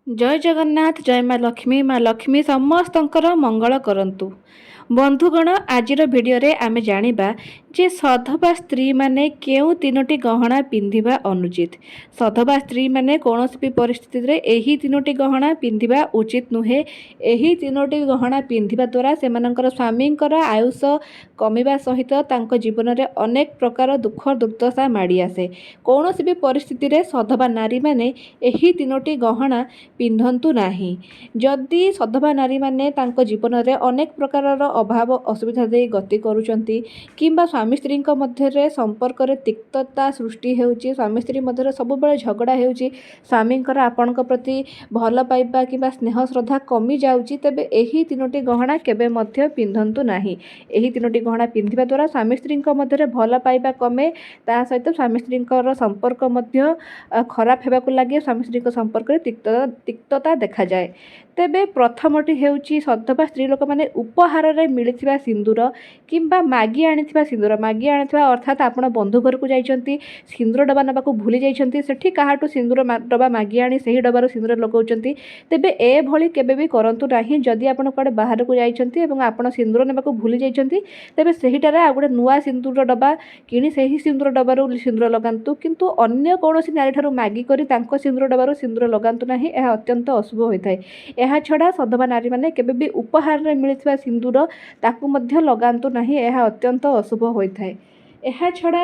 ଜୟ ଜଗନ୍ନାଥ, ଜୟ ମା ଲକ୍ଷ୍ମୀ। ମା ଲକ୍ଷ୍ମୀ ସମସ୍ତଙ୍କର ମଙ୍ଗଳ କରନ୍ତୁ। ବନ୍ଧୁଗଣ, ଆଜିର ଭିଡ଼ିଓରେ ଆମେ ଜାଣିବା ଯେ ସଧବା ସ୍ତ୍ରୀମାନେ କେଉଁ ତିନୋଟି ଗହଣା ପିନ୍ଧିବା ଅନୁଚିତ। ସଧବା ସ୍ତ୍ରୀମାନେ କୌଣସି ବି ପରିସ୍ଥିତିରେ ଏହି ତିନୋଟି ଗହଣା ପିନ୍ଧିବା ଉଚିତ ନୁହେଁ। ଏହି ତିନୋଟି ଗହଣା ପିନ୍ଧିବା ଦ୍ୱାରା ସେମାନଙ୍କର ସ୍ୱାମୀଙ୍କର ଆୟୁଷ କମିବା ସହିତ ତାଙ୍କ ଜୀବନରେ ଅନେକ ପ୍ରକାର ଦୁଃଖ ଦୁର୍ଦ୍ଦଶା ମାଡ଼ି ଆସେ। କୌଣସି ବି ପରିସ୍ଥିତିରେ ସଧବା ନାରୀମାନେ ଏହି ତିନୋଟି ଗହଣା ପିନ୍ଧନ୍ତୁ ନାହିଁ। ଯଦି ସଧବା ନାରୀମାନେ ତାଙ୍କ ଜୀବନରେ ଅନେକ ପ୍ରକାରର ଅଭାବ ଅସୁବିଧା ଦେଇ ଗତି କରୁଛନ୍ତି କିମ୍ବା ସ୍ୱାମୀ ସ୍ତ୍ରୀଙ୍କ ମଧ୍ୟରେ ସମ୍ପର୍କରେ ତିକ୍ତତା ସୃଷ୍ଟି ହେଉଛି, ସ୍ୱାମୀ ସ୍ତ୍ରୀ ମଧ୍ୟରେ ସବୁବେଳେ ଝଗଡ଼ା ହେଉଛି, ସ୍ୱାମୀଙ୍କର ଆପଣଙ୍କ ପ୍ରତି ଭଲ ପାଇବା କିମ୍ବା ସ୍ନେହ ଶ୍ରଦ୍ଧା କମିଯାଉଛି, ତେବେ ଏହି ତିନୋଟି ଗହଣା କେବେ ମଧ୍ୟ ପିନ୍ଧନ୍ତୁ ନାହିଁ। ଏହି ତିନୋଟି ଗହଣା ପିନ୍ଧିବା ଦ୍ୱାରା ସ୍ୱାମୀ ସ୍ତ୍ରୀଙ୍କ ମଧ୍ୟରେ ଭଲ ପାଇବା କମେ, ତା ସହିତ ସ୍ୱାମୀ ସ୍ତ୍ରୀଙ୍କର ସମ୍ପର୍କ ମଧ୍ୟ ଖରାପ ହେବାକୁ ଲାଗେ। ସ୍ୱାମୀ ସ୍ତ୍ରୀଙ୍କ ସମ୍ପର୍କରେ ତିକ୍ତତା ଦେଖାଯାଏ। ତେବେ ପ୍ରଥମଟି ହେଉଛି, ସଧବା ସ୍ତ୍ରୀ ଲୋକମାନେ ଉପହାରରେ ମିଳିଥିବା ସିନ୍ଦୁର କିମ୍ବା ମାଗି ଆଣିଥିବା ସିନ୍ଦୁର। ମାଗି ଆଣିଥିବା ଅର୍ଥାତ୍ ଆପଣ ବନ୍ଧୁ ଘରକୁ ଯାଇଛନ୍ତି, ସିନ୍ଦୁର ଡବା ନେବାକୁ ଭୁଲି ଯାଇଛନ୍ତି, ସେଠି କାହାଠୁ ସିନ୍ଦୁର ଡବା ମାଗି ଆଣି ସେହି ଡବାରୁ ସିନ୍ଦୁର ଲଗାଉଛନ୍ତି, ତେବେ ଏଭଳି କେବେ ବି କରନ୍ତୁ ନାହିଁ। ଯଦି ଆପଣ କୁଆଡ଼େ ବାହାରକୁ ଯାଇଛନ୍ତି ଏବଂ ଆପଣ ସିନ୍ଦୁର ନେବାକୁ ଭୁଲି ଯାଇଛନ୍ତି, ତେବେ ସେହିଠାରେ ଆଉ ଗୋଟେ ନୂଆ ସିନ୍ଦୁର ଡବା କିଣି ସେହି ସିନ୍ଦୁର ଡବାରୁ ସିନ୍ଦୁର ଲଗାନ୍ତୁ, କିନ୍ତୁ ଅନ୍ୟ କୌଣସି ନାରୀଠାରୁ ମାଗି କରି ତାଙ୍କ ସିନ୍ଦୁର ଡବାରୁ ସିନ୍ଦୁର ଲଗାନ୍ତୁ ନାହିଁ। ଏହା ଅତ୍ୟନ୍ତ ଅଶୁଭ ହୋଇଥାଏ। ଏହା ଛଡ଼ା ସଧବା ନାରୀମାନେ କେବେ ବି ଉପହାରରେ ମିଳିଥିବା ସିନ୍ଦୁର ତାକୁ ମଧ୍ୟ ଲଗାନ୍ତୁ ନାହିଁ। ଏହା ଅତ୍ୟନ୍ତ ଅଶୁଭ ହୋଇଥାଏ। ଏହା ଛଡ଼ା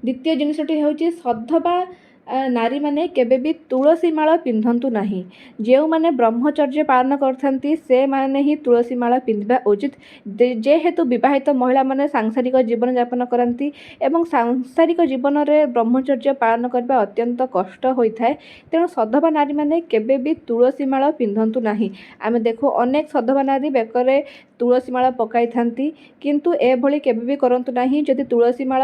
ଦ୍ୱିତୀୟ ଜିନିଷଟି ହେଉଛି, ସଧବା ନାରୀମାନେ କେବେ ବି ତୁଳସୀ ମାଳ ପିନ୍ଧନ୍ତୁ ନାହିଁ। ଯେଉଁମାନେ ବ୍ରହ୍ମଚର୍ଯ୍ୟ ପାଳନ କରିଥାନ୍ତି, ସେମାନେ ହିଁ ତୁଳସୀ ମାଳ ପିନ୍ଧିବା ଉଚିତ। ଯେହେତୁ ବିବାହିତ ମହିଳାମାନେ ସାଂସାରିକ ଜୀବନଯାପନ କରନ୍ତି ଏବଂ ସାଂସାରିକ ଜୀବନରେ ବ୍ରହ୍ମଚର୍ଯ୍ୟ ପାଳନ କରିବା ଅତ୍ୟନ୍ତ କଷ୍ଟ ହୋଇଥାଏ, ତେଣୁ ସଧବା ନାରୀମାନେ କେବେ ବି ତୁଳସୀ ମାଳ ପିନ୍ଧନ୍ତୁ ନାହିଁ। ଆମେ ଦେଖୁ ଅନେକ ସଧବା ନାରୀ ବେକରେ ତୁଳସୀ ମାଳ ପକାଇଥାନ୍ତି, କିନ୍ତୁ ଏଭଳି କେବେ ବି କରନ୍ତୁ ନାହିଁ। ଯଦି ତୁଳସୀ ମାଳ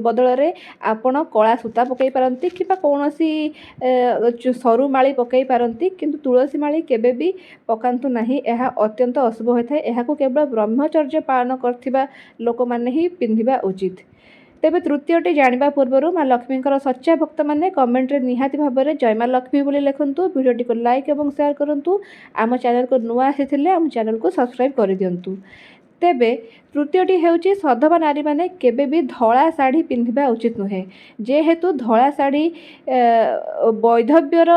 ବଦଳରେ ଆପଣ କଳା ସୂତା ପକାଇ ପାରନ୍ତି କିମ୍ବା କୌଣସି ସରୁ ମାଳି ପକାଇ ପାରନ୍ତି, କିନ୍ତୁ ତୁଳସୀ ମାଳି କେବେ ବି ପକାନ୍ତୁ ନାହିଁ। ଏହା ଅତ୍ୟନ୍ତ ଅଶୁଭ ହୋଇଥାଏ। ଏହାକୁ କେବଳ ବ୍ରହ୍ମଚର୍ଯ୍ୟ ପାଳନ କରିଥିବା ଲୋକମାନେ ହିଁ ପିନ୍ଧିବା ଉଚିତ। ତେବେ ତୃତୀୟଟି ଜାଣିବା ପୂର୍ବରୁ ମା ଲକ୍ଷ୍ମୀଙ୍କର ସଚ୍ଚା ଭକ୍ତମାନେ କମେଣ୍ଟରେ ନିହାତି ଭାବରେ ଜୟ ମା ଲକ୍ଷ୍ମୀ ବୋଲି ଲେଖନ୍ତୁ। ଭିଡ଼ିଓଟିକୁ ଲାଇକ୍ ଏବଂ ସେୟାର କରନ୍ତୁ। ଆମ ଚ୍ୟାନେଲକୁ ନୂଆ ଆସିଥିଲେ ଆମ ଚ୍ୟାନେଲକୁ ସବସ୍କ୍ରାଇବ୍ କରିଦିଅନ୍ତୁ। ତେବେ ତୃତୀୟଟି ହେଉଛି, ସଧବା ନାରୀମାନେ କେବେ ବି ଧଳା ଶାଢ଼ୀ ପିନ୍ଧିବା ଉଚିତ ନୁହେଁ। ଯେହେତୁ ଧଳା ଶାଢ଼ୀ ବୈଧବ୍ୟର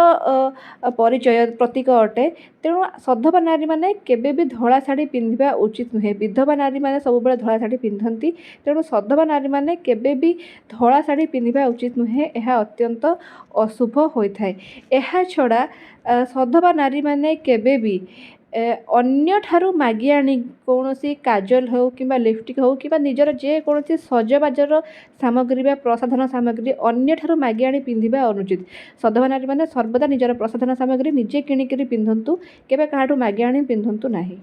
ପରିଚୟ ପ୍ରତୀକ ଅଟେ, ତେଣୁ ସଧବା ନାରୀମାନେ କେବେ ବି ଧଳା ଶାଢ଼ୀ ପିନ୍ଧିବା ଉଚିତ ନୁହେଁ। ବିଧବା ନାରୀମାନେ ସବୁବେଳେ ଧଳା ଶାଢ଼ୀ ପିନ୍ଧନ୍ତି, ତେଣୁ ସଧବା ନାରୀମାନେ କେବେ ବି ଧଳା ଶାଢ଼ୀ ପିନ୍ଧିବା ଉଚିତ ନୁହେଁ। ଏହା ଅତ୍ୟନ୍ତ ଅଶୁଭ ହୋଇଥାଏ। ଏହା ଛଡ଼ା ସଧବା ନାରୀମାନେ କେବେ ବି ଅନ୍ୟଠାରୁ ମାଗି ଆଣି କୌଣସି କାଜଲ ହେଉ କିମ୍ବା ଲିପଷ୍ଟିକ୍ ହେଉ କିମ୍ବା ନିଜର ଯେକୌଣସି ସଜବାଜର ସାମଗ୍ରୀ ବା ପ୍ରସାଧନ ସାମଗ୍ରୀ ଅନ୍ୟଠାରୁ ମାଗି ଆଣି ପିନ୍ଧିବା ଅନୁଚିତ। ସଧବା ନାରୀମାନେ ସର୍ବଦା ନିଜର ପ୍ରସାଧନ ସାମଗ୍ରୀ ନିଜେ କିଣିକିରି ପିନ୍ଧନ୍ତୁ, କେବେ କାହାଠୁ ମାଗି ଆଣି ପିନ୍ଧନ୍ତୁ ନାହିଁ।